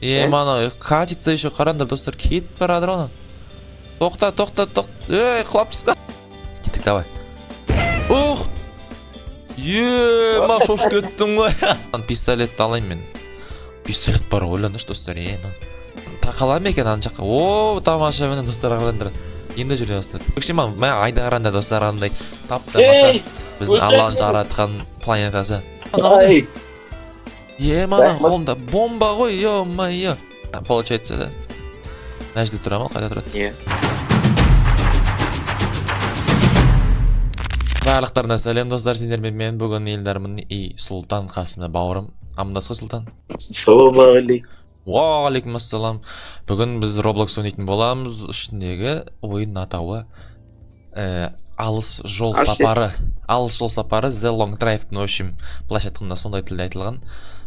Е, мана катится еще, қараңдар, достар, кетіп бара жатыр ғой. Тоқта, тоқта, тоқта, ей, құлап түсті. Кеттік, давай. Ух, е, ма, шошып кеттім ғой. Пистолетті алайын мен. Пистолет бар ғой, ойлаңдаршы, достар. Е, мына тақала ма екен ана жаққа? О, тамаша, міне, достар, қараңдар, енді жүре бастады. Вообще, мә, айда, қараңдар, достар, андай тап тамаша. Ей! Біздің Алланың жаратқан планетасы. Анау не? Ай! Е, мана Рахмат. Қолында бомба ғой, ё-моё. Получается, да, мына жерде тұра ма, қайда тұрады? Иә. Барлықтарына сәлем, достар! Сендермен мен бүгін Елдармын и Сұлтан қасымда, бауырым. Амандас қой, Сұлтан. Ассалаумағалейкум. Уағалейкум ассалам. Бүгін біз Roblox ойнайтын боламыз. Ішіндегі ойын атауы алыс жол Алыс сапары. Алыс жол сапары, The Long Drive, в общем, былайша айтқанда, сондай тілде айтылған.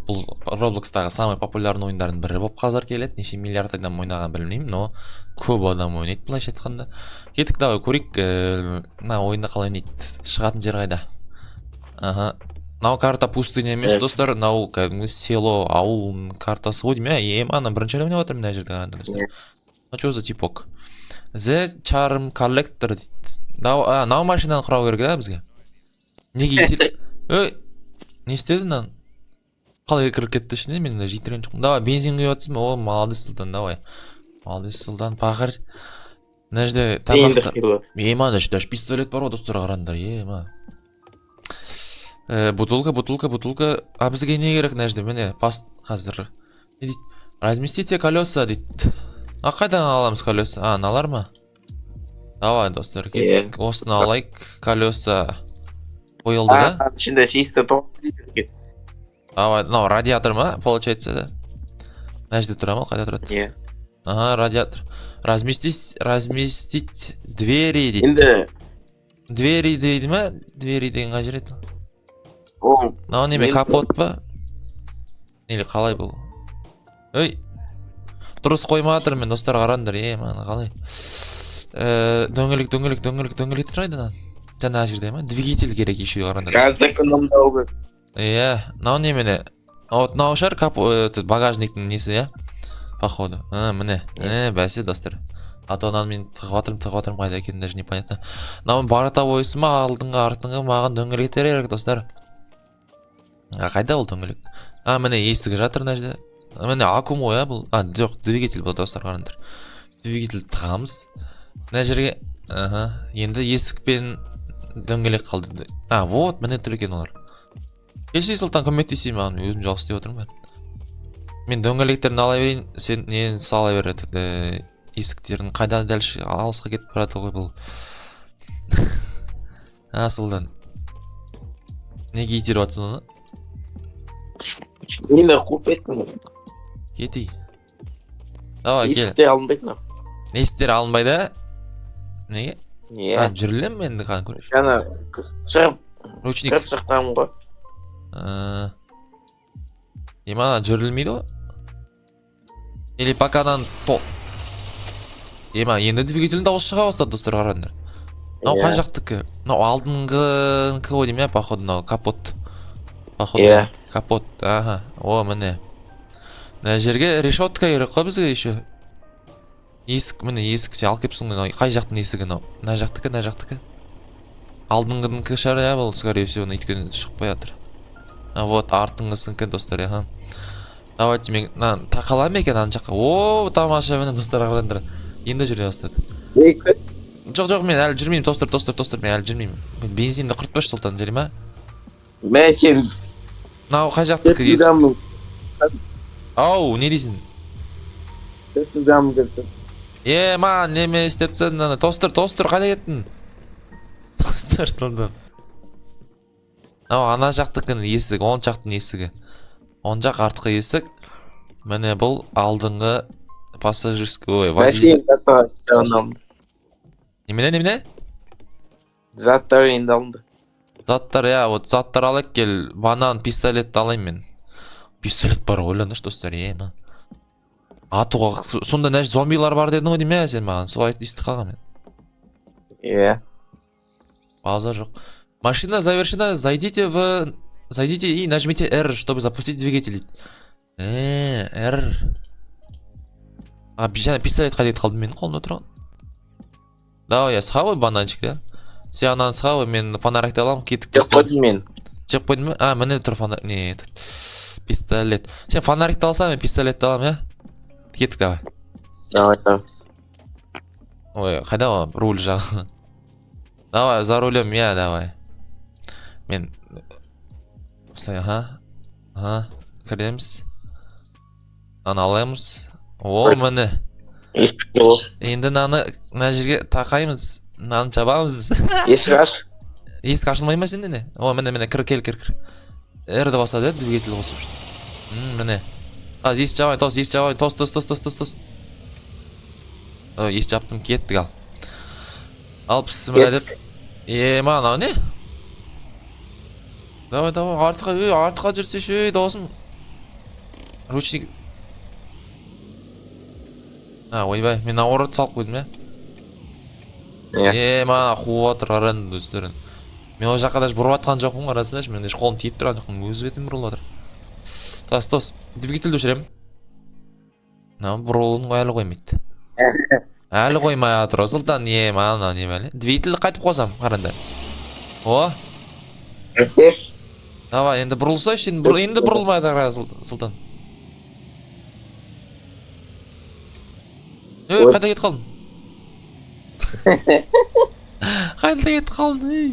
Бұл Robloxтағы самый популярный ойындардың бірі болып қазір келеді. Неше миллиард адам ойнаған, білмеймін, но көп адам ойнайды, былайша айтқанда. Кеттік, давай көрейік, мына ойынды қалай ойнайды. Шығатын жер қайда? Аха. Мынау карта пустыня емес, достар, мынау кәдімгі село, ауылдың картасы ғой деймін, иә. Ана бірінші рет ойнап жатырмын мына жерде, қараңдар, достар. Иә. Мынау что за типок? The Charm Collector дейді. Мынау машинаны құрау керек да бізге. Неге Ей, не істедің мынаны? Қалай кіріп кетті ішіне, мен даже итерген жоқпын. Давай, бензин құйып жатырсың ба? О, молодец, Сұлтан, давай. Молодец, Сұлтан, пахарь. Мына жерде Енді тамақты. қиылады. Ема, даже пистолет бар ғой, достар, қараңдар, ема. Бутылка, бутылка, бутылка. А бізге не керек мына жерде? Міне, пас қазір. Не дейді? «Разместите колеса» дейді. А қайдан аламыз колеса? А, мыналар ма? Давай, достар, кеттік. Осыны алайық. Колеса қойылды, да? А, ішінде чисто 9 литр екен. Давай, мынау радиатор ма, получается, да? Мына жерде тұра ма, қайда тұрады? Иә. Ага, радиатор. Разместить двери дейді. Енді Двери дейді ма? Двери деген қай жер еді? Ол Мынау неме, капот па? Или қалай бұл? Ей! Дұрыс қоймай жатырмын мен, достар, қараңдар, е, мана қалай? Дөңгелек, дөңгелек, дөңгелек, дөңгелек тұрайды мына. Жаңа жерде ма? Двигатель керек еще, қараңдар. Газ экономдау керек. Иә, мынау немене? Вот мынау шығар этот багажниктің несі, иә? Походу. А, міне. Бәсе, достар. А то мынаны мен тығып жатырмын, тығып жатырмын, қайда екені даже непонятно. Мынау бортовойсы ма, алдыңғы, артыңғы, маған дөңгелектер керек, достар. А қайда ол дөңгелек? А, міне, есігі жатыр мына жерде. А, міне, аккум ғой, иә, бұл. А, жоқ, двигатель бұл, достар, қараңдар. Двигатель тығамыз. Мына жерге, аха, енді есік пен дөңгелек қалды. А, вот, міне тұр екен олар. Келші, Сұлтан, көмектесейін маған, мен өзім жалғыз істеп отырмын бәрін. Мен дөңгелектерін ала берейін, сен нені сала бер, этот, есіктерін. Қайда, дальше алысқа кетіп барады ғой бұл. А, Сұлтан. Неге итеріп жатсың оны? Енді қуып кеттім. Кетей. Давай, кел. Есікте алынбайды мынау. Есіктер алынбайды, а? Неге? Иә. А, жүріле ме енді, қане, көрейінші. Жаңа шығып Ручник. кіріп шықтым ғой. Ема, жүрілмейді ғой? Или покадан то. Ема, енді двигательдің дауысы шыға бастады, достар, қараңдар. Мынау қай жақтікі? Мынау алдыңғынікі ғой деймін, иә, походу, мынау капот. Походу, Иә. капот. Аха, о, міне. Мына жерге решетка керек қой бізге еще. Есік, міне, есік, сен алып келіпсің ғой, мынау қай жақтың есігі мынау? Мына жақтікі, мына жақтікі? Алдыңғынікі шығар, иә, бұл, скорее всего, өйткені шықпай жатыр. А вот артыңғысынікі, достар, аха. Давайте, мен мына тақала ма екен ана жаққа? О, тамаша, міне, достар, қараңдар. Енді жүре бастады. Ей, күт. Жоқ, жоқ, мен әлі жүрмеймін, тостыр, тостыр, тостыр, мен әлі жүрмеймін. Мен бензинді құртпашы, Сұлтан, жүре ма? Мә, сен Мынау қай жақтікі есік? Дамын. Ау, не дейсің? Тілсіз дамын кетті. Е, маған неме істеп тастадың ана? Тостыр, тостыр, қайда кеттің? Тостыр, Сұлтан. Мынау ана жақтікінің есігі, оң жақтың есігі. Оң жақ артқы есік. Міне, бұл алдыңғы пассажирский, ой, водитель. Бәсе, заттар алынды. Немене, немене? Заттар енді алынды. Заттар, иә, вот заттар алайық, кел. Банан, пистолетті алайын мен. Пистолет бар ғой, ойлаңдаршы, достар, е, мына. Атуға, сонда мына жерде зомбилар бар дедің ғой деймін, иә, сен маған. Солай естіп қалғанмын мен. Иә. Базар жоқ. Машина завершена, зайдите и нажмите R, чтобы запустить двигатель. R. А, жаңа пистолет қайда кетіп қалды, менің қолымда тұрған? Давай, я схавай бананчик, да? Сен ананы схавай, мен фонарикті аламын, кеттік, Жеп достар. қойдым мен. Жеп қойдың ба? А, міне тұр фонарик, не, этот, пистолет. Сен фонарикті алсаң, мен пистолетті аламын, иә? Кеттік, давай. Давай, давай. Ой, қайда ол руль жағы? Давай, за рулем я, давай. Мен осылай, аха. Аха, кіреміз. Мынаны аламыз. О, міне. Есік жол. Енді мынаны мына жерге тақаймыз. Мынаны жабамыз. Есік аш. Есік ашылмай ма сенде, не? О, міне, міне, кір, кел, кір, кір. R-ді басады, иә, двигатель қосып үшін. Міне. А, есік жабайын, тос, есік жабайын, тос, тос, тос, тос, тос, тос. О, есік жаптым, кеттік, ал. Ал, бісміллә деп. Е, мынау не? Давай, давай, артқа, ей, артқа жүрсеші, ей, досым. Ручник. А, ойбай, мен наоборот салып қойдым, иә? Иә. Е, мана қуып жатыр, қараңдар, достар. Мен ол жаққа даже бұрып жатқан жоқпын, қарасаңдаршы, мен даже қолым тиіп тұрған жоқпын, өз бетім бұрылып жатыр. Тос, тос, двигательді өшіремін. Мынау бұрылуын әлі қоймайды. Әлі қоймай жатыр, Сұлтан, не, мана не бәле. Двигательді қайтып қосамын, қараңдар. О, Есік. давай, енді бұрылсайшы, енді, енді бұрылмайды, қара, Сұлтан. Ей, Ой. қайда кетіп қалдың? Қайда кетіп қалдың, ей?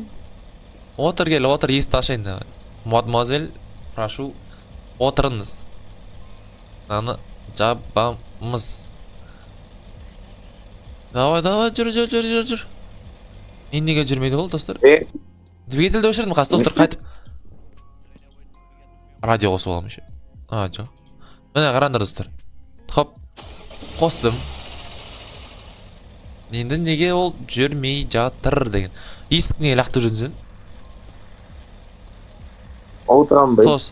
Отыр, кел, отыр, есікті ашайын, давай. Мадемуазель, прошу, отырыңыз. Мынаны жабамыз. Давай, давай, жүр, жүр, жүр, жүр, жүр. Енді неге жүрмейді ол, достар? Е, Двигательді өшірдім қазір, достар, Не қайтып. Радио қосып аламын еще. А, жоқ. Міне, қараңдар, достар. Хоп. Қостым. Енді неге ол жүрмей жатыр деген. Есік неге лақтырып жүрсің сен? Отырамын ба? Тос.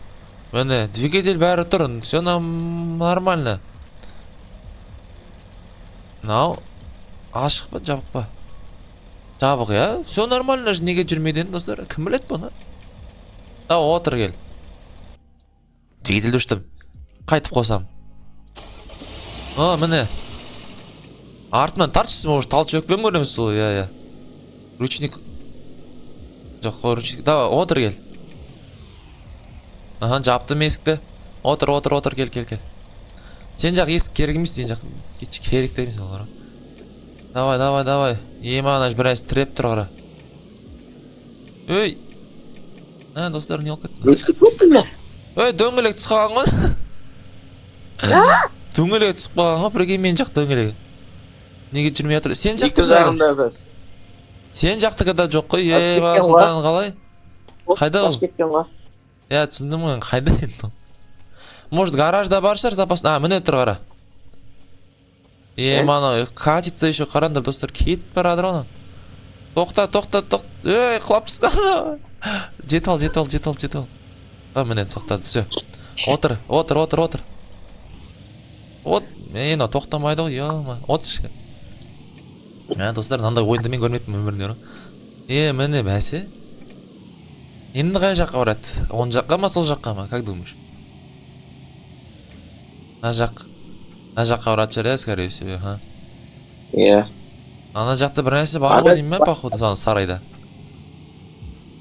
Міне, двигатель бәрі тұр, все нам нормально. Мынау ашық па, жабық па? Жабық, иә? Все нормально, неге жүрмейді енді, достар? Кім біледі бұны? Давай, отыр, кел. Двигательді өштім. Қайтып қосам. О, міне. Артынан тартшы, может, толчокпен көреміз сол, иә, иә. Ручник. Жоқ, қой, ручник. Давай, отыр, кел. Аха, жаптым есікті. Отыр, отыр, отыр, кел, кел, кел. Сен жақ есік керек емес, сен жақ керек те емес олар. Давай, давай, давай. Ема, ана бір нәрсе тіреп тұр, қара. Ей! Ә, достар, не болып кетті? Есік қосың ба? Ей, дөңгелек түсіп қалған ғой. Дөңгелек түсіп қалған ғой, прикинь, мен жақ дөңгелегі. Неге жүрмей жатыр? Сен Екі жақтікі жағында бір. Сен жақтікі да жоқ қой. Ашып Ей, кеткен ғой. Сұлтан қалай? Қайда ол? Ашып кеткен ғой. Иә, түсіндім ғой, қайда енді ол? Может, гаражда бар шығар запас. А, міне тұр, қара. Е, Е? мана катится еще, қараңдар, достар, кетіп бара жатыр ғой. Тоқта, тоқта, тоқ. Ей, құлап түсті. Жетіп ал, жетіп ал, жетіп ал, жетіп ал. А, міне тоқтады, все. Отыр, отыр, отыр, отыр. От, ей, мынау тоқтамайды ғой, ё. Отыршы. Мә, достар, мынандай ойынды мен көрмеппін өмірімде ғой. Е, міне, бәсе. Енді қай жаққа барады? Оң жаққа ма, сол жаққа ма? Как думаешь? Мына жақ. Мына жаққа баратын шығар, иә, скорее всего, ха. Иә. Ана жақта бір нәрсе бар ғой деймін, походу, ана сарайда.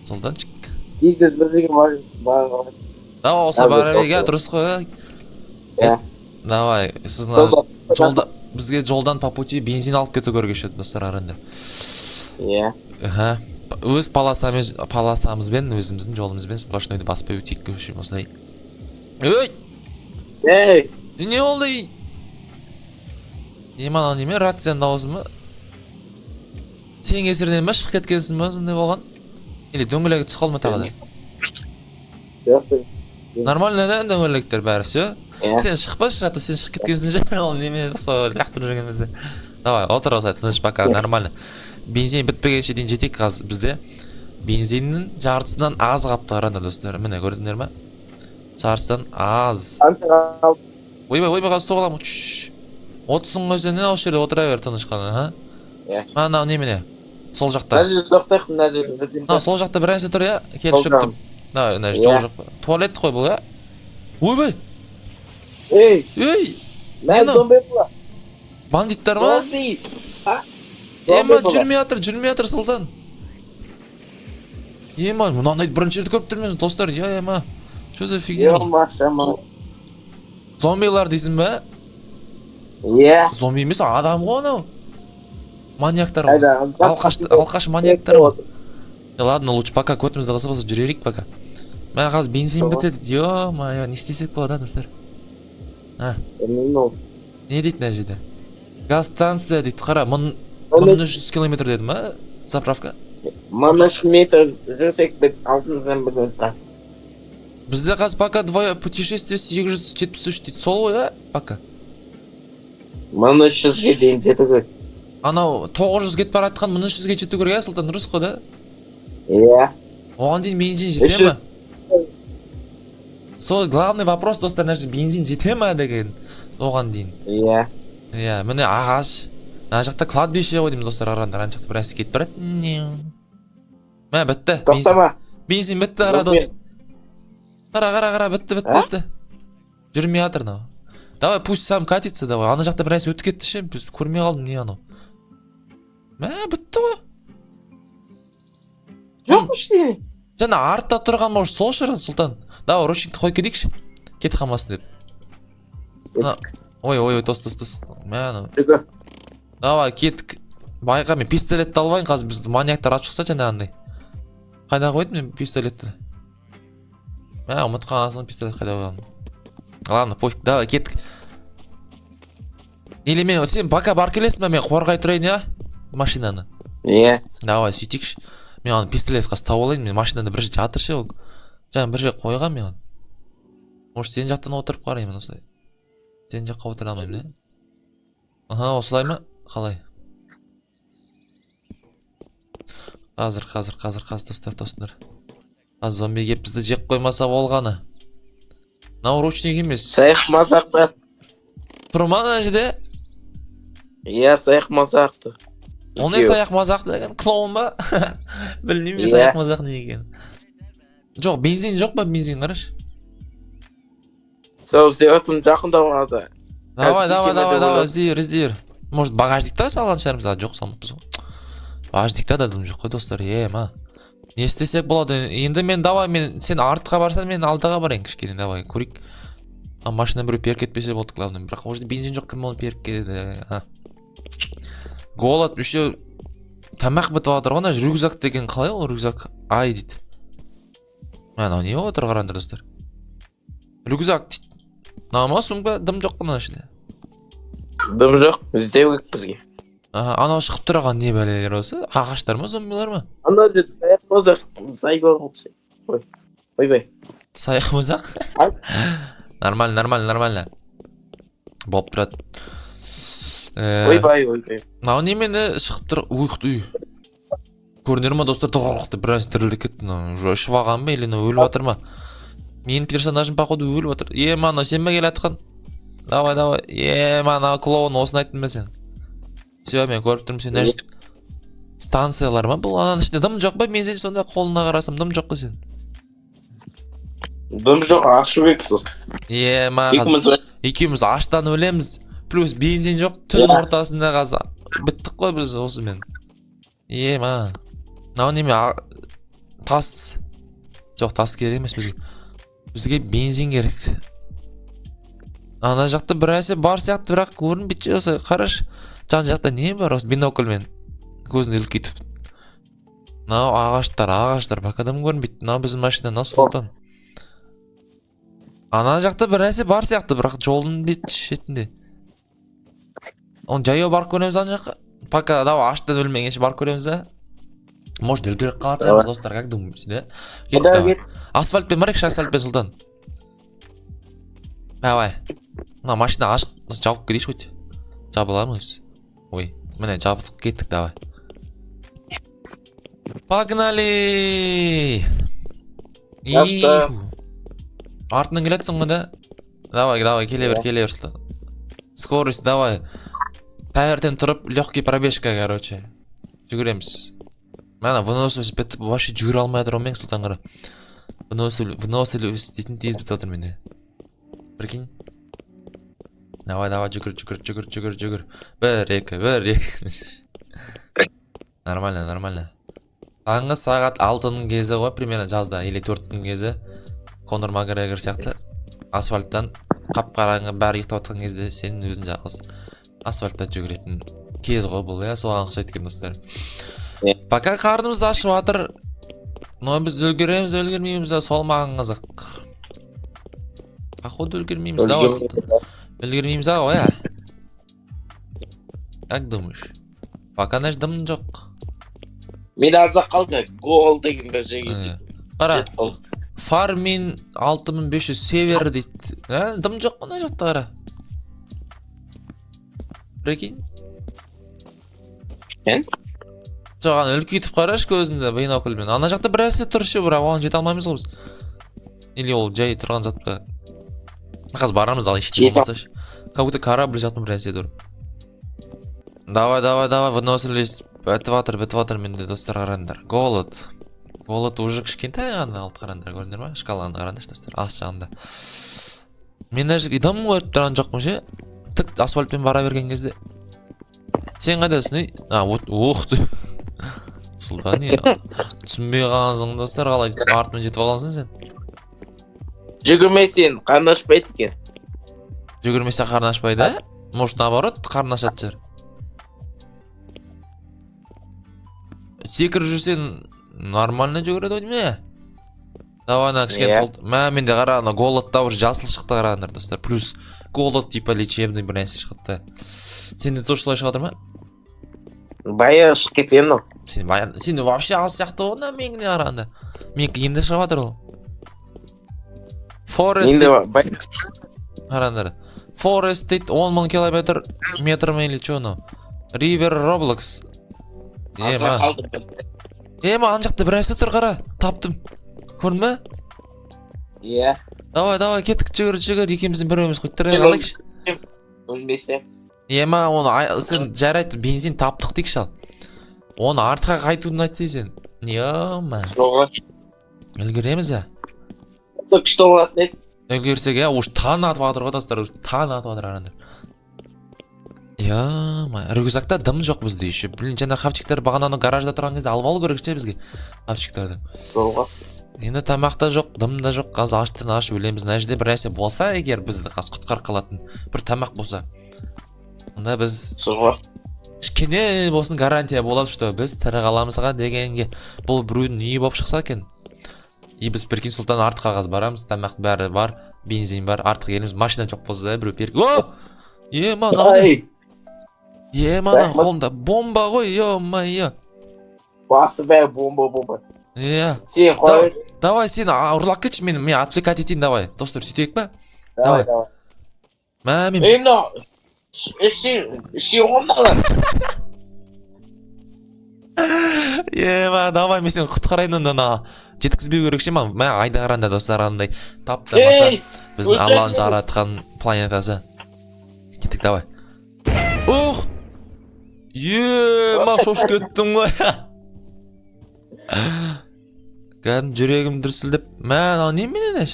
Сұлтанчик. Дизель бір жерге бар бар. Давай, осы Қазір бара берейік, иә, тоқта. дұрыс қой, иә. Иә. Давай, сіз Жолда. жолда бізге жолдан по пути бензин алып кету керек еще, достар, қараңдар. Иә. Аха. Өз полосамыз, полосамызбен, өзіміздің жолымызбен сплошнойды баспай өтейік, в общем, осылай. Ей! Ей! Не болды? Ей? Не, мынау неме, рацияның дауысы ма? Сен кесірінен ба шығып кеткенсің ба, сондай болған? Или дөңгелегі түсіп қалды ма тағы да? Жоқ. Нормально да дөңгелектер бәрі, все? Иә. Сен шықпашы, а то сен шығып кеткенсің же, ол неме сол лақтырып жүргенімізде. Давай, отыр осылай, тыныш пока, нормально. Бензин бітпегенше дейін жетейік қазір бізде. Бензиннің жартысынан аз қалыпты, қараңдар, достар. Міне, көрдіңдер ма? Жартысынан аз. Қанша қалды? Ойбай, ойбай, қазір соғыламын. Шш. Отырсың ғой сен, осы жерде отыра бер тыныш қана, а? Иә. Мынау немене? Сол жақта. Мына жерде тоқтайық, мына жерде бірден. Мына сол жақта бір нәрсе тұр, иә? Келіп Сол шөптім. жағым. Мына мына жол Иә. жоқ па? Туалет қой бұл, иә? Ойбай! Ей! Ей! Мә, Не зомби бұла. Бандиттар ма? Зомби! А? Ема, Зомби бұлар. жүрмей жатыр, жүрмей жатыр, Сұлтан. Ема, мынандайды бірінші рет көріп тұрмын, достар. Я, ема. Что за фигня? Ема, шама. Зомбилар дейсің ба? Иә. Зомби емес, адам ғой анау. Маньяктар ғой. Қайда? Алқаш, алқаш маньяктар ғой. Е, ладно, лучше пока көтімізді қысып алса, жүре пока. Мә, қазір бензин Tamam. бітеді. Ё-моё, не істесек болады, а, достар? Білмеймін ол. Не дейді мына жерде? Газ станция дейді, қара, мың Оны 1300 километр деді ма? Заправка. 1300 метр жүрсек, біз алтыннан бір минутқа. Бізде қазір пока двое путешествие 873 дейді. Сол ғой, иә? Пока. 1300-ге дейін жету керек. Анау 900 кетіп бара жатқан, 1300-ге жету керек, иә, Сұлтан, дұрыс қой, да? Иә. Оған дейін бензин жете ма? Сол главный вопрос, достар, мына жерде бензин жете ма деген оған дейін. Иә. Иә, міне ағаш. Мына жақта кладбище ғой деймін, достар, қараңдар, ана жақта бір нәрсе кетіп барады. Мә, бітті. Бензин, Тоқтама. бензин бітті, қара, дос. Қара, қара, қара, бітті, бітті, А? бітті. Жүрмей жатыр мынау. Давай, пусть сам катится, давай. Ана жақта бір нәрсе өтіп кетті ше, біз көрмей қалдым, не анау. Мә, бітті ғой. Жоқ ештеңе. Жаңа артта тұрған, может, сол шығар, Сұлтан. Давай, ручникті қойып кетейікші. Кетіп қалмасын деп. Ой, ой, ой, тос, тос, тос. Мә, анау. Жүгір. Давай, кеттік. Байқа, мен пистолетті алып алайын, қазір бізді маньяктар атып шықса жаңағындай. Қайда қойдым мен пистолетті? Мә, ұмытып қалғансың, пистолет қайда қойғанымды. Ладно, пофиг, давай, кеттік. Или мен, сен пока барып келесің ба, мен қорғай тұрайын, иә? Машинаны. Иә. Давай, сөйтейікші. Мен аны пистолет қазір тауып алайын, мен машинада бір жерде жатыр ше ол. Жаңа бір жерге қойғанмын мен оны. Может, сен жақтан отырып қараймын осылай. Сен жаққа отыра алмаймын, иә? Аха, осылай ма? Қалай? Қазір, қазір, қазір, қазір, достар, достар. Қазір зомби келіп бізді жеп қоймаса болғаны. Мынау ручник емес. Саяқ мазақты. Тұр ма ана жерде? Иә, саяқ мазақты. Ол не, саяқ мазақ деген? Клоун ба? Білмеймін, Иә. саяқ мазақ не екенін. Жоқ, бензин жоқ па, бензин қарашы. Сол іздеп жатырмын, жақында қалады. Давай, Қазір давай, бейсенбіде давай, давай, болады. іздей бер, іздей бер. Может, багажникта салған шығармыз? А, жоқ, салмаппыз ғой. Багажникта да дым жоқ қой, достар, ема. Не істесек болады? Енді мен, давай, мен сен артқа барсаң, мен алдыға барайын кішкене, давай, көрейік. А машина біреу періп кетпесе болды, главное. Бірақ ол жерде бензин жоқ, кім оны періп кетеді? А. Голод, еще тамақ бітіп жатыр ғой, ана рюкзак деген қалай ол рюкзак? Ай дейді. Мә, анау не болып отыр, қараңдар, достар. Рюкзак дейді. Мынау ма сумка? Дым жоқ қой мына ішінде. Дым жоқ, іздеу керек бізге. Аха, анау шығып тұрған не бәлелер осы? Ағаштар ма, зомбилар ма? Ана жерде саяқ мазақ зайба болды. Ой. Ойбай. Саяқ мазақ? Ай. Нормально, нормально, нормально. Болып тұрады. Ойбай, ойбай. Мынау немені шығып тұр? Ух ты. Көрінер ма, достар? Тұғырық деп бір нәрсе дірілдеп кетті мынау. Уже ішіп алған ба или мынау өліп жатыр ма? Менің персонажым, походу, өліп жатыр. Е, анау сен бе келе жатқан? Давай, давай. Е, анау клоун, осыны айттым ба сен? Все, мен көріп тұрмын сен нәрсе. Станциялар ма бұл? Ананың ішінде дым жоқ па? Мен сен сонда қолына қарасам, дым жоқ қой сен. Дым жоқ, ашу керек сол. Е, ма, қазір Екеуміз екеуміз аштан өлеміз. Плюс бензин жоқ, түн Иә. ортасында қазір біттік қой біз осымен. Е, ма. Мынау неме? Тас. Жоқ, тас керек емес бізге. Бізге бензин керек. Ана жақта бір нәрсе бар сияқты, бірақ көрінбейді ше осы. Қарашы. Жан жақта не бар осы бинокльмен? Көзін үлкейтіп. Мынау ағаштар, ағаштар, пока дым көрінбейді. Мынау біздің машина, мынау Сұлтан. Ана жақта бір нәрсе бар сияқты, бірақ жолдың бет шетінде. Оны жаяу барып көреміз ана жаққа. Пока давай аштан өлмегенше барып көреміз да. Может, үлгеріп қалатын шығармыз, достар, как думаете, да? Кеттік, Давай, давай. кет. Асфальтпен барайықшы, асфальтпен, Сұлтан. Давай. Мына машина ашық, жауып кетейікші хоть. Жабыла ма өзі? Ой, міне жабдық, кеттік, давай. Погнали! Ашты. Иху. Артынан келатсың ғой да? Давай, давай, келе бер, Иә. келе бер, Сұлтан. Скорость, давай. Таңертең тұрып, легкий пробежка, короче. Жүгіреміз. Мана выносливость бітіп, вообще жүгіре алмай жатыр ғой мен, Сұлтан, қара. Выносливость дейтін тез бітіп жатыр менде. Прикинь. Давай, давай, жүгір, жүгір, жүгір, жүгір, жүгір. Бір, екі, бір, екі. Нормально, нормально. Таңғы сағат 6-ның кезі ғой, примерно жазда, или 4-тің кезі. Конор Макгрегор сияқты асфальттан қап-қараңғы, бәрі ұйықтап жатқан кезде сен өзің жалғыз асфальтта жүгіретін кез ғой бұл, иә, соған ұқсайды екен, достар. Иә. Пока қарнымыз ашып жатыр, но біз үлгереміз, үлгермейміз, сол маған қызық. Походу, үлгермейміз да, осы. Үлгермейміз ау, иә? Как думаешь? Пока наш дым жоқ. Мен аз-ақ қалды, гол деген бір жерге Қара, жетіп қалдым. Фармин 6500 север дейді. Ә, дым жоқ қой мына жақта, қара. Прикинь. Кен? Жоқ, ана үлкейтіп қарашы көзіңді бинокльмен. Ана жақта бір нәрсе тұр ше, бірақ оған жете алмаймыз ғой біз. Или ол жай тұрған зат па? Қазір барамыз, ал ештеңе Жете болмаса ше. Как будто корабль жатыр, бір нәрсе тұр. Давай, давай, давай, выносливость бітіп жатыр, бітіп жатыр менде, достар, қараңдар. Голод. Голод уже кішкентай ғана алды, қараңдар, көрдіңдер ма? Шкаланы қараңдаршы, достар, ас жағында. Мен даже дым көріп тұрған жоқпын ше. Тік асфальтпен бара берген кезде. Сен қайдасың, ей? А, вот, ох ты. Сұлтан, не? Түсінбей қалғансың, достар, қалай артымен жетіп алғансың сен? Жүгірмесең, қарны ашпайды екен. Жүгірмесе қарны ашпайды, ә? Может, наоборот, қарны ашатын шығар. Секіріп жүрсең, нормально жүгіреді ғой деймін, ә? Давай, ана кішкене Иә. толт. Мә, менде қара, ана голодта уже жасыл шықты, қараңдар, достар. Плюс голод типа лечебный бір нәрсе шықты. Сенде тоже солай шығып жатыр ма? Баяғы шығып кеткен ол. Сен баян, сен вообще аз сияқты ғой мына менікіне қарағанда. Менікі енді шығып жатыр ол. Форест Енді дейді, баяғы қараңдар. Форест дейді, 10 мың километр метр ма или че анау? Ривер Роблокс. аз-ақ Ема. қалды бір. Ема, ана жақта бір нәрсе тұр, қара. Таптым. Көрдің бе? Иә. Давай, давай, кеттік, жүгір, жүгір, екеуміздің біреуіміз хоть тірі Мен қалайықшы. Өлмесем. Ема, оны сен жарайды, бензин таптық дейікші ал. Оны артқа қайтуын айтсай сен. Ема. Сол ғой. Үлгереміз ә? Сол күшті болатын еді. Үлгерсек, иә, уж таң атып жатыр ғой, достар, уж таң атып жатыр, қараңдар. Ема, рюкзакта дым жоқ бізде еще. Блин, жаңа хавчиктер бағананы гаражда тұрған кезде алып алу керек ше бізге. Хавчиктерді. Сол ғой. Енді тамақ та жоқ, дым да жоқ, қазір аштан аш өлеміз. Мына жерде бір нәрсе болса, егер бізді қазір құтқарып қалатын бір тамақ болса, онда біз Сол ғой. кішкене болсын гарантия болады, что біз тірі қаламызға дегенге. Бұл біреудің үйі болып шықса екен. И біз, прикинь, Сұлтан, артқа қазір барамыз, тамақ бәрі бар, бензин бар, артқа келеміз, машина жоқ болса, біреу беріп. О! Ема, мынау не? Ай, Ема, мына Рахмет. қолында бомба ғой, ё-моё. Басы бәрі бомба, бомба. Иә. Сен қой. Давай сен ұрлап кетші, мен отвлекать етейін, давай. Достар, сөйтейік па? Давай, Давай. давай. Мә, мен Ей, мынау үшеу ғой мыналар. Ема, давай, мен сені құтқарайын онда, ана жеткізбеу керек ше маған. Мә, айда, қараңдар, достар, андай тап тамаша Ей, біздің өлтіреді. Алланың жаратқан планетасы. Кеттік, давай. Ух! Ема, шошып кеттім ғой. Кәдімгі жүрегім дүрсілдеп. Мә, мынау немене мына?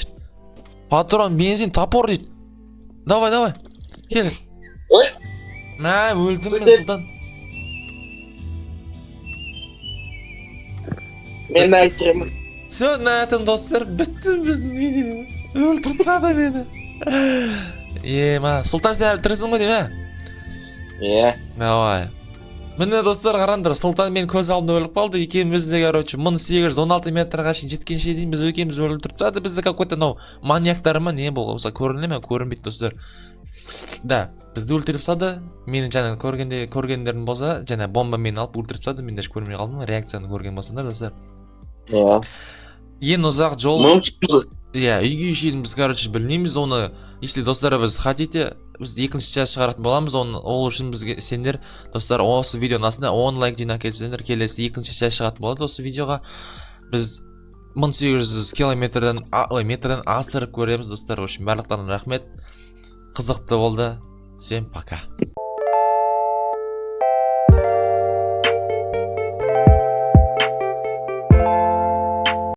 Патрон, бензин, топор дейді. Давай, давай. Кел. Ой. Мә, өлдім мен, Өлтір. Сұлтан. Мен өлтіремін. Все, на этом, достар, бітті біздің видео. Өлтіріп тастады мені. Ема, Сұлтан, сен әлі тірісің ғой деймін, ә? Иә. Давай. Міне, достар, қараңдар, Сұлтан мен көз алдымда өліп қалды. Екеуміз де, короче, 1816 метрға шейін жеткенше дейін біз екеуміз өлтіріп тастады. Бізді какой-то мынау маньяктар ма не болса көріне ме, көрінбейді, достар. Да, бізді өлтіріп тастады. Мені жаңа көргенде көргендерің болса, жаңа бомбамен алып өлтіріп тастады. Мен даже көрмей қалдым, реакцияны көрген болсаңдар, достар. Иә. Ең ұзақ жол Мың иә, үйге шейін біз, короче, білмейміз оны. Если, достар, біз хотите, біз екінші часть шығаратын боламыз оны. Ол үшін бізге сендер, достар, осы видеоның астына 10 лайк жинап келсеңдер, келесі екінші часть шығатын болады осы видеоға. Біз 1800 километрден, ой, метрден асырып көреміз, достар. В общем, барлықтарына рахмет, қызықты болды. Всем пока.